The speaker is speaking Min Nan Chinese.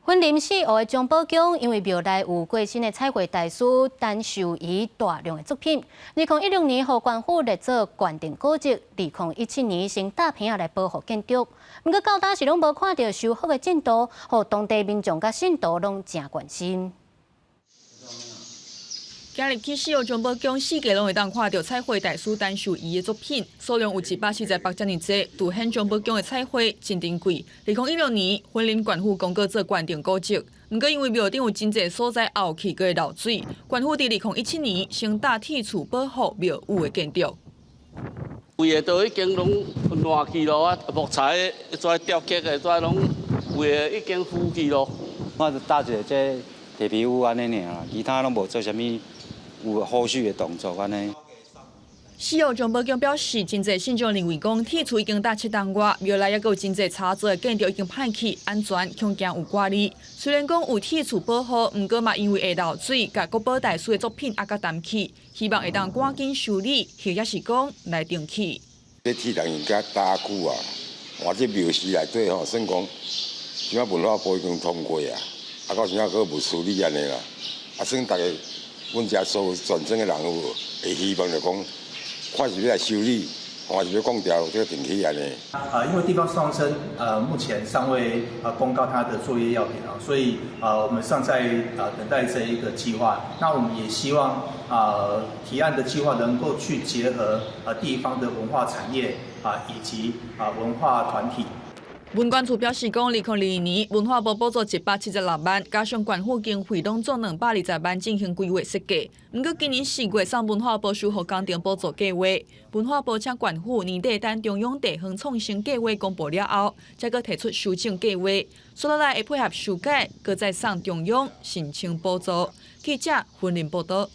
雲林四湖的張保宮，因為廟內有過身的彩繪大師陳壽儀大量的作品，2016年予縣府列做縣定古蹟，2017年先搭棚仔來保護建築。毋過到今時攏無看著修復的進度，予當地民眾佮信徒攏誠關心。行入去四湖張保宮，四界攏會當看著彩繪大師陳壽儀的作品，數量有148遮爾濟，凸顯張保宮的彩繪真珍貴。2016年，雲林縣府公告做縣定古蹟，毋過因為廟頂有真濟所在漚去閣會漏水，縣府佇2017年先搭鐵厝保護廟宇的建築。規个都已經攏爛去囉啊，木材跩掉結的，跩攏規个已經腐去囉。我就搭一个這鐵皮屋按呢爾，其他攏無做啥物。有後續的動作按呢。四湖張保宮表示，真濟信眾認為講鐵厝已經搭7冬外，廟內猶閣有真濟插座的建築已經歹去，安全恐驚有掛慮。雖然講有鐵厝保護，毋過嘛因為會漏水，共國寶大師的作品壓甲澹去，希望會當趕緊修理，或者是講來重起。這鐵人應該搭久啊，換這廟寺內底吼，算講，這擺文化部已經通過啊，啊到現在閣無處理按呢啦，啊算逐家。阮遮所有全省的人有無會希望就講，看是欲來修理，還是欲講掉這個重起按呢。啊，因為地方創生目前尚未公告它的作業要點啊，所以我們尚在等待這一個計劃。那我們也希望提案的計劃能夠去結合地方的文化產業啊以及文化團體。文管處表示講，2022年文化部補助176萬，加上縣府經費攏總220萬進行規劃設計。毋過今年4月送文化部修復工程補助計劃，文化部請縣府年底等中央地方創生計劃公布了後，才閣提出修正計劃，紲落來會配合修改，閣再送中央申請補助。記者雲林報導。